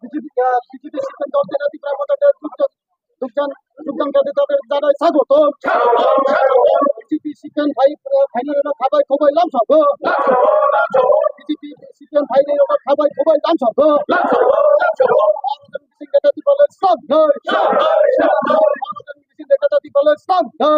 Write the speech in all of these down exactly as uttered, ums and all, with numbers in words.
বিজেপি, আহ, BJP CPM দল থেকে ত্রিপুরা মদতে যোগদান, যোগদান, যোগদান করতে তাদের জানাই স্বাগতম। বিজেপি সিপিএম ভাই, আহ, ভাইদের খাবাই খোবাই লাম সব। বিজেপি সিপিএম ভাইদের খাবাই খোবাই লাম সব। বিজেপি নেতা ত্রিপুরা সামনে। বিজেপি নেতা ত্রিপুরা সামনে।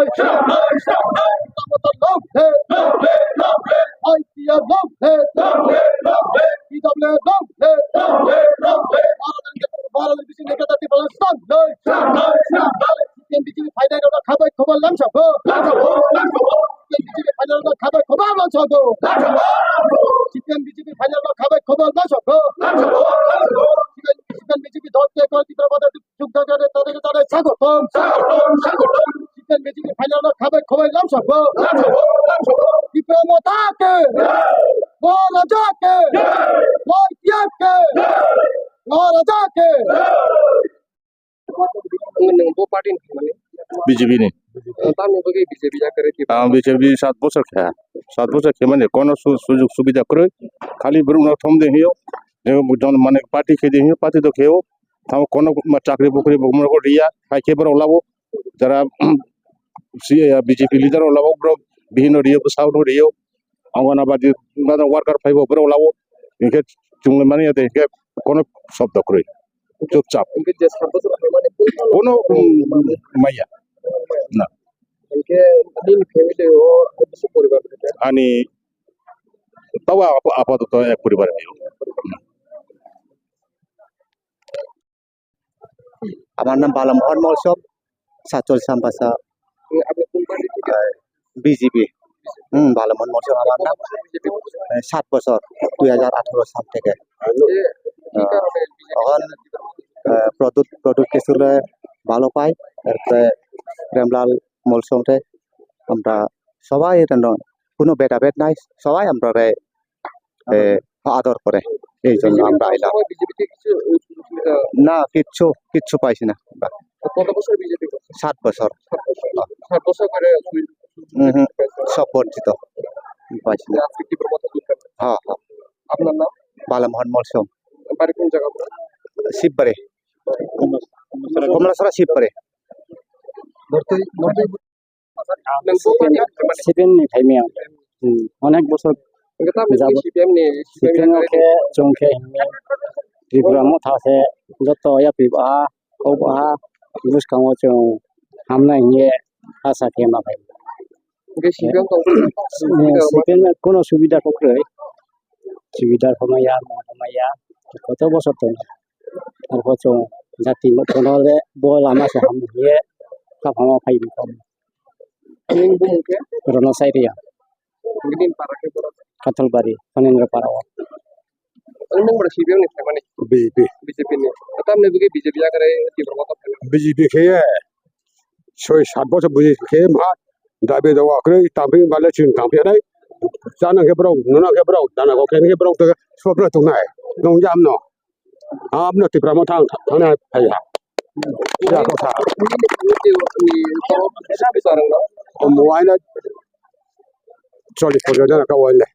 সিপিএম বিজেপি ফাইনাল ওটা খাবাই খবর লামসাবো। সিপিএম বিজেপি ফাইনাল ওটা খাবাই খবর লামসাবো। সিপিএম বিজেপি ফাইনাল ওটা খাবাই খবর লামসাবো। সিপিএম বিজেপি দল ত্যাগ করে ত্রিপুরা মদতে যোগদান করে তাদেরকে জানাই স্বাগতম। সিপিএম বিজেপি ফাইনাল ওটা খাবাই খবর লামসাবো। ত্রিপুরা মদতে মহারাজাকে মহারাজাকে মহারাজাকে। Nung bo party ni mani? B J P ni. Tamni bagwi B J P ya kwrwi Tipra? Ang B J P sat bochor kha. Sat bochor khe mani kono su-, sujug subida kwrwi. Khali borok no thom de hiyo. Je jon mane party khe de hiyo, party do kheo. Tamo kono ma chakri bukri bo mo ko riya. Hai khe borok labo. Jara si, B J P leader o labo borok bihino riyo, bwsao no riyo. Anganabadi mane worker phaibo borok labo. Hinkhe chwng mani ya de hinkhe kono sobdo kwrwi. Chupchap. Hinkhe je sat bochor khaimani kono, um, maya. Na. Hinkhe nini family o bwswk poribar? Ani tawa apa, apa to ek poribar hai. আমার নাম বালামোহন মলসম, সাতচল্লিশ আমবাসা। আপনি কোন পার্টি থেকে? আহ, বিজেপি। হুম, বালামোহন মলসম আমার নাম। বিজেপি করছেন? আহ, সাত বছর, দুই হাজার আঠারো সাল থেকে। এ, কি আহ, কারণে বিজেপি এখন, আহ, প্রদ্যুৎ, প্রদ্যুৎ কিশোররে ভালো পাই, এরপরে প্রেমলাল মলসমরে আমরা সবাই এটা ন-, কোনো ভেদাভেদ নাই, সবাই আমরারে, এ, আদর করে, এই জন্য আমরা আইলাম। সময় বিজেপি থেকে কিছু সুযোগ সুবিধা? না, কিচ্ছু, কিচ্ছু পাইছি না। কত বছর বিজেপি করছেন? সাত বছর। সাত বছর। সাত বছর করে সুযোগ হুম, হুম। পাইছেন? সব বঞ্চিত। পাইছি না। আজকে কি প্রমোশন করতে পারবেন? হ্যাঁ, হ্যাঁ। আপনার নাম? বালামোহন মলসম। বাড়ি কোন জায়গা আপনার? Shibbari. Kamalachhara Shibbari. CPM ni phaimya. Hmm, onek bosor jabot. Sipiang o khe chwng khe himwi Tripura motha se joto yapri baha, kok baha, bwskango chwng hamnai hwnwi asa khe ma phai. Sipiang kono subida kok kwrwi. Subida kho maya, ma kho maya, koto bosor tongo. Arpho chwng jati tono le bo lama se ham hiye kaphama phai. Nini bumung khe? Rono Sairia. Nini para khe boro? Kathalbari, Phanendra para o. Ani mung boro C P M ni phaimani? B J P. B J P ni. Tamni bwgwi B J P yakarwi Tipra Motha phaimani? B J P khe ye. Soi sat bochor B J P khe ma. Dabi dawa kwrwi tamphi bale chwng tamphi nai. Chana khe borok, nuna khe borok, dana kok khe borok, sopra tungnai. Nung jam no. Abno Tipra Motha thang, thang, thangna phaiya. Siya kotha. Omo waina chollish ponchash jona ka waina.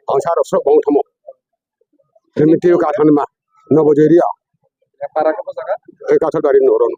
Ang sa rok sok bong thamo. Primitive ka thanma. Nobo jeriya. Para ko jaga? E Kathalbari noron.